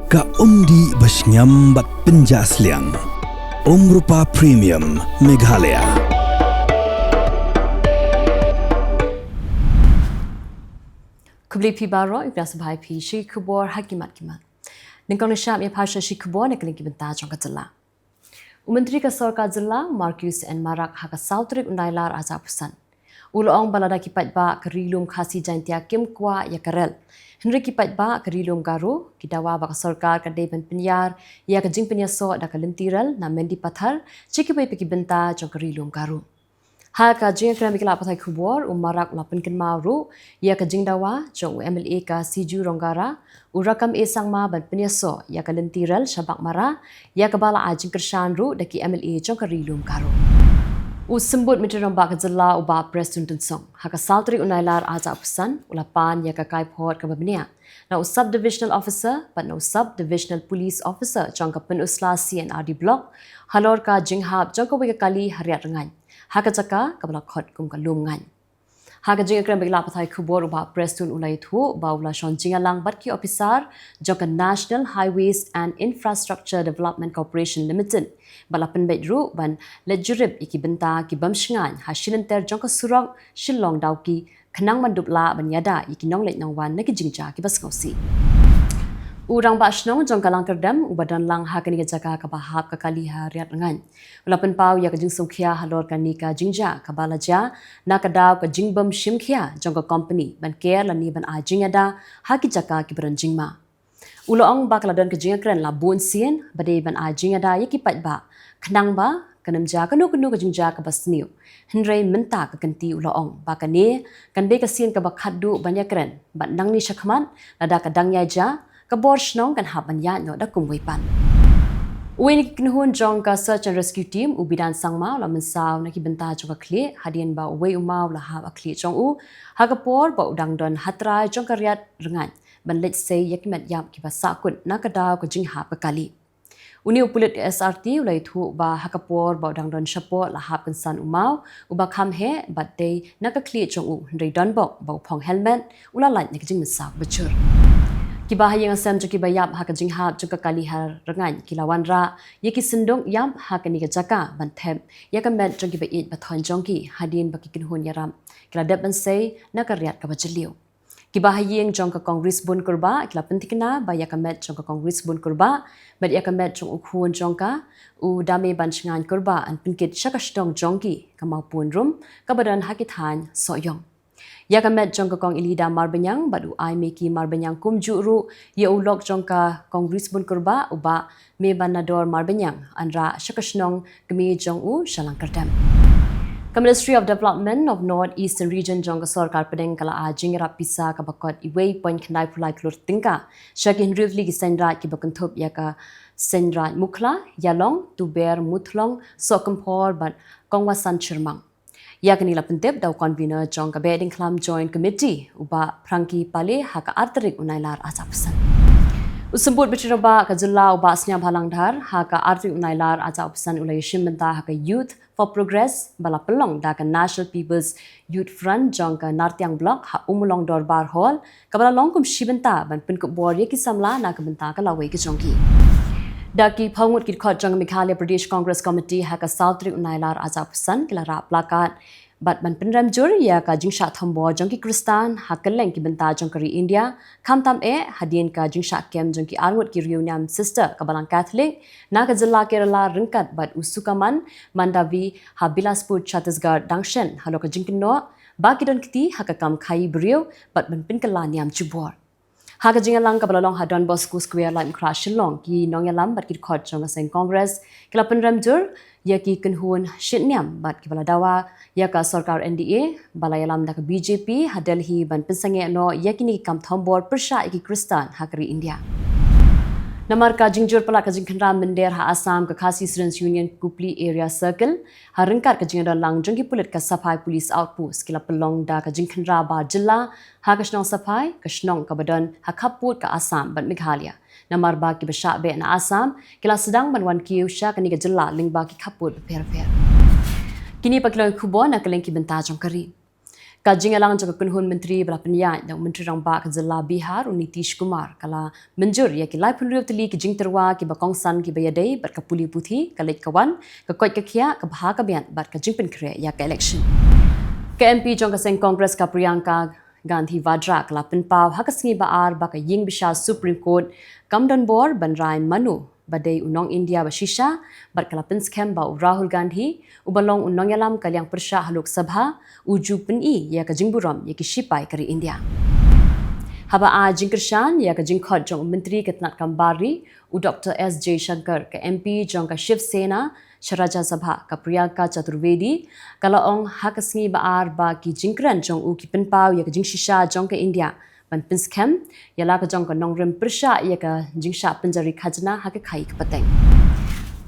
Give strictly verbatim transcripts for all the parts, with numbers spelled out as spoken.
Ka umdih ba shngiam bad pynjah sliang. Umrupa Premium Meghalaya. Khublei phi baroh, ïa phi sngewbha ïa phi shi khubor ha ki mat ki mat. Nyngkong nyngshap ïa phi sha shi khubor na ka liang ki bynta jong ka jylla. U Myntri ka Sorkar Jylla Marcuise N Marak ha ka saw tarik u Nailar arhajar arphew san u la ong ba lada ki paidbah ka Ri Lum Khasi Jaiñtia kim kwah ïa ka rel, hynrei ki paidbah ka Ri Lum Garo ki dawa ba ka sorkar ka dei ban pynïar ïa ka jingpynïasoh da ka lynti rel na Mendipathar sha kiwei pat ki bynta jong ka Ri Lum Garo. Ha ka jingïakren bad ki lad pathai khubor, u Marak u la pynkynmaw ruh ïa ka jingdawa jong u M L A ka Siju Rongara, u Rakkam A Sangma ban pynïasoh ïa ka lynti rel sha Baghmara, ïa kaba la ai jingkyrshan ruh da ki M L A jong ka Ri Lum Garo. U Symbud Myntri Rangbah ka jylla u Bah Prestone Tynsong ha ka saw tarik u Nailar arhajar arphew san u la pan ïa ka kaiphod kaba bniah na u Sub Divisional Officer bad na u Sub Divisional Police Officer jong ka Pynursla C and R D Block halor ka jinghap jong kawei ka kali ha Riat Rngaiñ ha ka jaka kaba la khot kum ka Lum Ngaiñ. Ha ka jingïakren bad ki lad pathai khubor, u Bah Prestone u la ïathuh ba u la shong jingïalang bad ki ophisar jong ka National Highways and Infrastructure Development Corporation Limited bad la pynbeit ruh ban leit jurip ïa ki bynta ki bym shngaiñ ha shilynter jong ka surok Shillong Dawki khnang ban dup lah ban ïada ïa ki nongleit nongwan na ki jingjia kiba sngewsih. U Rangbah Shnong jong ka Langkyrdem uba don lang ha kane ka jaka kaba hap ka kali ha Riat Rngaiñ u la pynpaw ïa ka jingsngewkhia halor kane ka jingjia kaba la jia na ka daw ka jingbym shim khia jong ka kompani ban ker lane ban ai jingïada ha ki jaka kiba don jingma. U la ong ba ka la don ka jingïakren la bun sien ba dei ban ai jingïada ïa ki paidbah khnang ba kan ym jia kano kano ka jingjia kaba sniew. Hynrei mynta ka kynti, u la ong ba kane kan dei ka sien kaba khatduh ban ïakren bad nangne shakhmat lada ka dang ïai jia, ka bor shnong kan hap ban ïaid noh da kumwei pat. Uwei na ki kynhun jong ka Search and Rescue Team, u Bidan Sangma, u la mynsaw na ki bynta jong ka khlieh hadien ba uwei u maw u la hap ha khlieh jong u ha ka por ba u dang don ha trai jong ka Riat Rngaiñ ban leit sei ïa ki met ïap kiba sahkut na ka daw ka jinghap ka kali. Une u pulit S R T u la ïathuh ba ha ka por ba u dang don shapoh la hap kynsan u maw uba kham heh bad dei na ka khlieh jong u, hynrei donbok ba u phong helmet u la lait na ka jingmynsaw ba jur. Kiba ha ïing ha sem jong kiba ïap ha ka jinghap jong ka kali ha Rngaiñ ki la wanrah ïa ki synduk ïap ha kane ka jaka ban thep ïa ka met jong kiba ïeit ba thoiñ jong ki hadien ba ki kynhun ïarap ki la dep ban sei na ka riat kaba jylliew. Kiba ha ïing jong ka Kong Risbun Kurbah ki la pynthikna ba ïa ka met jong ka Kong Risbun Kurbah bad ïa ka met jong u khun jong ka, u Dame Banshngaiñ Kurbah, yn pynkit sha ka shnong jong ki, ka Mawpun Rum, kaba don ha ki thaiñ Sohiong. Ïa ka met jong ka Kong Elida Marbaniang bad u Aimeki Marbaniang kumjuh ruh ïa u lok jong ka Kong Risbun Kurbah, u Bah Mebanador Marbaniang, yn rah sha ka shnong kmie jong u sha Langkyrdem. Ka Ministry of Development of North Eastern Region jong ka Sorkar Pdeng ka la ai jingïarap pisa kaba kot uwei point khyndai phew lai klur tyngka sha ki hynriew tylli ki seiñ raij kiba kynthup ïa ka Seiñ Raij Mukhla, Ïalong, Tuber, Muthlong, Sohkymphor bad Kongwasan Chyrmang. Ïa kane la pyntip da u convener jong ka Behdeiñkhlam Joint Committee, u Bah Frankie Pale, ha ka ar tarik u Nailar arhajar arphew san. U Symbud Myntri Rangbah ka jylla, u Bah Sniawbhalang Dhar, ha ka ar tarik u Nailar arhajar arphew san u la ïashim bynta ha ka Youth for Progress ba la pynlong da ka National People's Youth Front jong ka Nartiang Block ha Ummulong Dorbar Hall, kaba la long kum shi bynta ban pynkupbor ïa ki samla na ka bynta ka lawei ka jong ki. Da ki phew ngut ki dkhot jong ka Meghalaya Pradesh Congress Committee ha ka saw tarik u Nailar arhajar arphew san ki la rah placard bad ban pynrem jur ïa ka jingshah thombor jong ki Khristan ha kylleng ki bynta jong ka ri India, khamtam eh hadien ka jingshah kem jong ki ar ngut ki riewniam sister kaba lang Catholic na ka jylla Kerala ryngkat bad u Sukaman Mandavi ha Bilaspur, Chhattisgarh, dang shen halor ka jingkynnoh ba ki don kti ha ka kam khaïi briew bad ban pynkylla niam jubor. Ha ka jingïalang kaba la long ha Don Bosco Square, Laitumkhrah, Shillong, ki nongïalam bad ki dkhot jong ka seng Congress ki la pynrem jur ïa ki kynhun shitniam bad kiba la dawa ïa ka sorkar N D A ba la ïalam da ka B J P ha Delhi ban pynsangeh noh ïa kine ki kam thombor pyrshah ïa ki Khristan ha ka ri India. Namar ka jingjur palat ka jingkhynra mynder ha Assam, ka Khasi Students Union Kopili Area Circle, ha ryngkat ka jingdon lang jong ki pulit ka Saphai Police Outpost, ki la pynlong da ka jingkhynra bar jylla ha ka shnong Saphai, ka shnong kaba don ha khappud ka Assam bad Meghalaya. Namar ba kiba shah beh na Assam ki la sdang ban wan kiew sha kane ka jylla lyngba ki khappud bapher bapher. Kine pat ki long ki khubor na kylleng ki bynta jong ka ri. Ka jingïalang jong ka kynhun myntri ba la pynïaid da u Myntri Rangbah ka jylla Bihar, u Nitish Kumar, ka la mynjur ïa ki laiphew hynriew tylli ki jingtyrwa kiba kongsan kiba ïadei bad ka pule puthi, ka leit ka wan, ka koit ka khiah, ka bha ka miat bad ka jingpynkhreh ïa ka election. Ka M P jong ka seng Congress ka Priyanka Gandhi Vadra ka la pynpaw ha ka sngi ba ar ba ka ïingbishar Supreme Court kam don bor ban rai mano ba dei u nong India ba shisha, bad ka la pynskhem ba u Rahul Gandhi, uba long u nongïalam ka liang pyrshah ha Lok Sabha, u ju pyni ïa ka jingburom ïa ki shipai ka ri India. Haba ai jingkyrshan ïa ka jingkhot jong u Myntri ka tnat kam bar ri, u Doctor S Jaishankar, ka M P jong ka Shiv Sena sha Rajya Sabha, ka Priyanka Chaturvedi, ka la ong ha ka sngi ba ar ba ki jingkren jong u ki pynpaw ïa ka jingshisha jong ka India ban pynskhem ïa la ka jong ka nongrim pyrshah ïa ka jingshah pynjari khajna ha ka khaii ka pateng.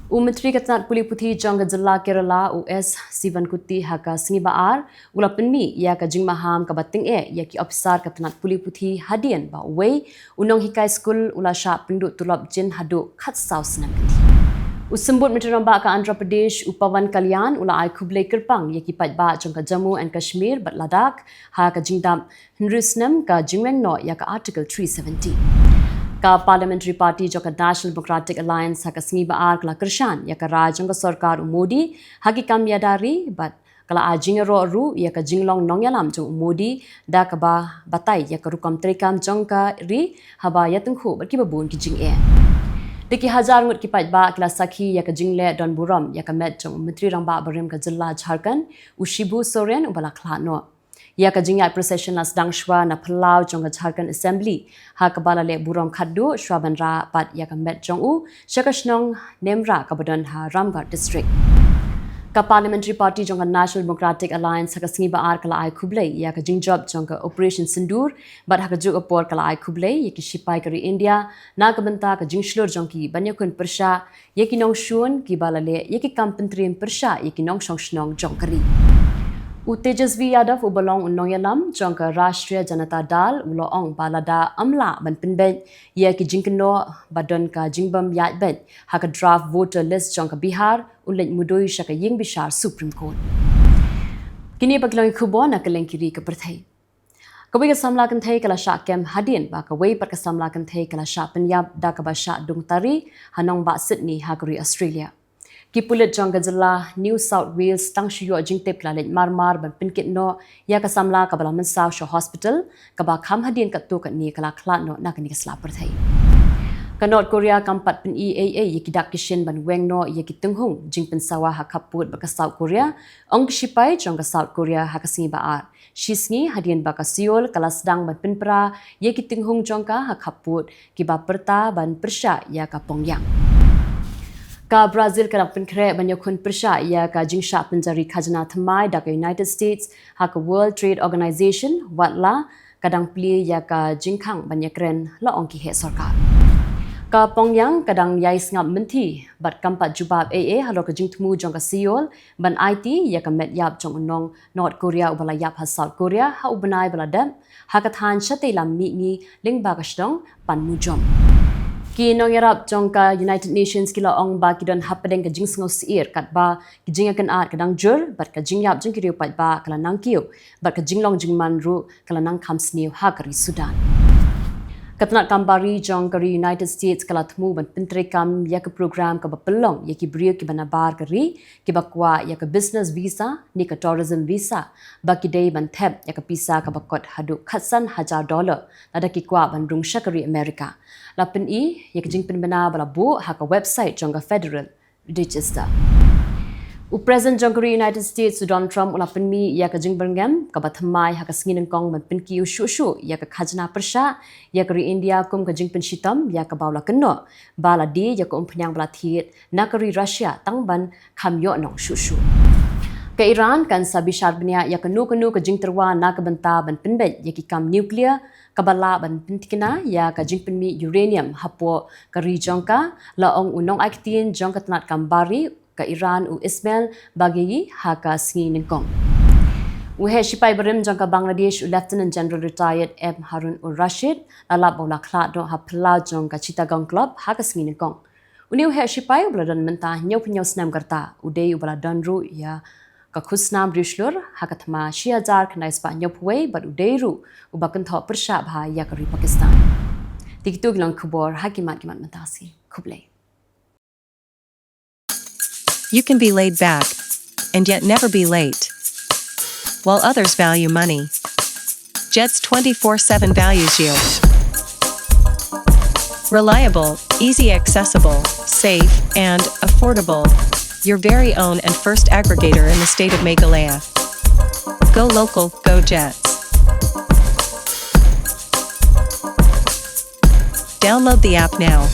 U Myntri ka tnat pule puthi jong ka jylla Kerala, u S Sivankutti, ha ka sngi ba ar u la pynmih ïa ka jingmaham kaba tyngeh ïa ki ophisar ka tnat pule puthi hadien ba uwei u nonghikai skul u la shah pynduh tulop jin haduh khatsaw snem kynthih. U Symbud Myntri Rangbah ka Andhra Pradesh, u Pawan Kalyan, u la ai khublei kyrpang ïa ki paidbah jong ka Jammu and Kashmir bad Ladakh ha ka jingdap hynriew snem ka jingweng noh ïa ka Article three seventy. Ka Parliamentary Party jong ka National Democratic Alliance ha ka sngi ba ar ka la kyrshan ïa ka rai jong ka sorkar u Modi ha ki kam ïada ri bad ka la ai jingïaroh ruh ïa ka jinglong nongïalam jong u Modi da kaba batai ïa ka rukom treikam jong ka ri haba ïatyngkhuh bad kiba bun ki jingeh. Da ki hajar ngut ki paidbah ki la sakhi ïa ka jingleh don burom ïa ka met jong u Myntri Rangbah barim ka jylla Jharkhand, u Shibu Soren, uba la khlad noh. Ïa ka jingïaid procession la sdang shuwa na phyllaw jong ka Jharkhand Assembly, ha kaba la leh burom khatduh shuwa ban rah pat ïa ka met jong u sha ka shnong Nemra kaba don ha Ramgarh District. Ka Parliamentary Party jong ka National Democratic Alliance ha ka sngi ba ar ka la ai khublei ïa ka jingjop jong ka Operation Sindoor, bad ha kajuh ka por ka la ai khublei ïa ki shipai ka ri India na ka bynta ka jingshlur jong ki ban ïakhun pyrshah ïa ki nongshun kiba la leh ïa ki kam pyntriem pyrshah ïa ki nongshong shnong jong ka ri. U Tejasvi Yadav, uba long u nongïalam jong ka Rashtriya Janata Dal, u la ong ba lada ym lah ban pynbeit ïa ki jingkynnoh ba don ka jingbym ïaid beit ha ka draft voter list jong ka Bihar, un leit mudui sha ka ïingbishar Supreme Court. Kine bad ki long ki khubor na kylleng ki ri ka pyrthei. Kawei ka samla kynthei ka la shah kem hadien ba kawei pat ka samla kynthei ka la shah pynïap da kaba shah dung tari ha nongbah Sydney ha ka ri Australia. Ki pulit jong ka jylla New South Wales tang shu ïoh jingtip ki la leit mar mar ban pynkit noh ïa ka samla kaba la mynsaw sha hospital, kaba kham hadien katto katne ka la khlad noh na kane ka sla pyrthei. Ka North Korea kam pat pyni ei ei ïa ki dak ki shin ban weng noh ïa ki tynghung jingpynsawa ha khappud bad ka South Korea, ong ki shipai jong ka South Korea ha ka sngi ba ar, shisngi hadien ba ka Seoul ka la sdang ban pynpra ïa ki tynghung jong ka ha khappud kiba pyrta ban pyrshah ïa ka Pyongyang. Ka Brazil ka dang pynkhreh ban ïakhun pyrshah ïa ka jingshah pynjari khajna thymmai da ka United States ha ka World Trade Organization, wat la ka dang plie ïa ka jingkhang ban ïakren, la ong ki heh sorkar. Ka Pyongyang ka dang ïai sngap mynthi bad kam pat jubab ei ei halor ka jingthmu jong ka Seoul ban aiti ïa ka met ïap jong u nong North Korea uba la ïap ha South Korea ha u bnai ba la dep ha ka thaiñ shatei lam mihngi lyngba ka shnong Panmunjom. Ki nongïarap jong ka United Nations ki la ong ba ki don hapdeng ka jingsngew syier katba ki jingïakynad ka dang jur bad ka jingïap jong ki riew paidbah ka la nang kiew bad ka jinglong jingman ruh ka la nang kham sniew ha ka ri Sudan. Ka tnat kam bar ri jong ka ri United States ka la thmu ban pyntreikam ïa ka program kaba pynlong ïa ki briew kiba nabar ka ri kiba kwah ïa ka business visa ne ka tourism visa, ba ki dei ban thep ïa ka pisa kaba kot haduh khatsan hajar dollar lada ki kwah ban rung sha ka ri America. La pyni ïa ka jingpynbna ba la buh ha ka website jong ka Federal Register. U President jong ka ri United States, u Donald Trump, u la pynmih ïa ka jingbyrngem kaba thymmai ha ka sngi nyngkong ban pynkiew shuh shuh ïa ka khajna pyrshah ïa ka ri India kum ka jingpynshitom ïa kaba u la kynnoh ba la die ïa ka umphniang ba la thied na ka ri Russia tang ban kham ïoh nong shuh shuh. Ka Iran kan sa bishar bniah ïa kano kano ka jingtyrwa na ka bynta ban pynbeit ïa ki kam nuclear kaba lah ban pyntikna ïa ka jingpynmih uranium hapoh ka ri jong ka, la ong u nongai ktien jong ka tnat kam bar ri ka Iran, u Ismail Baghei, ha ka sngi nyngkong. U heh shipai barim jong ka Bangladesh, u Lieutenant General Retired M Harun ur Rashid, la lap ba u la khlad noh ha phyllaw jong ka Chittagong Club ha ka sngi nyngkong. Une u heh shipai uba la don mynta hynñiewphew hynñiew snem ka rta, u dei uba la don ruh ïa ka khusnam riewshlur ha ka thma shi hajar khyndai spah hynñiewphew wei bad u dei ruh uba kynthoh pyrshah bha ïa ka ri Pakistan. Te kito ki long khubor ha ki mat ki mat mynta shi. Khublei. You can be laid back and yet never be late. While others value money, Jet's twenty-four seven values you. Reliable, easy accessible, safe, and affordable. Your very own and first aggregator in the state of Meghalaya. Go local, go Jets. Download the app now.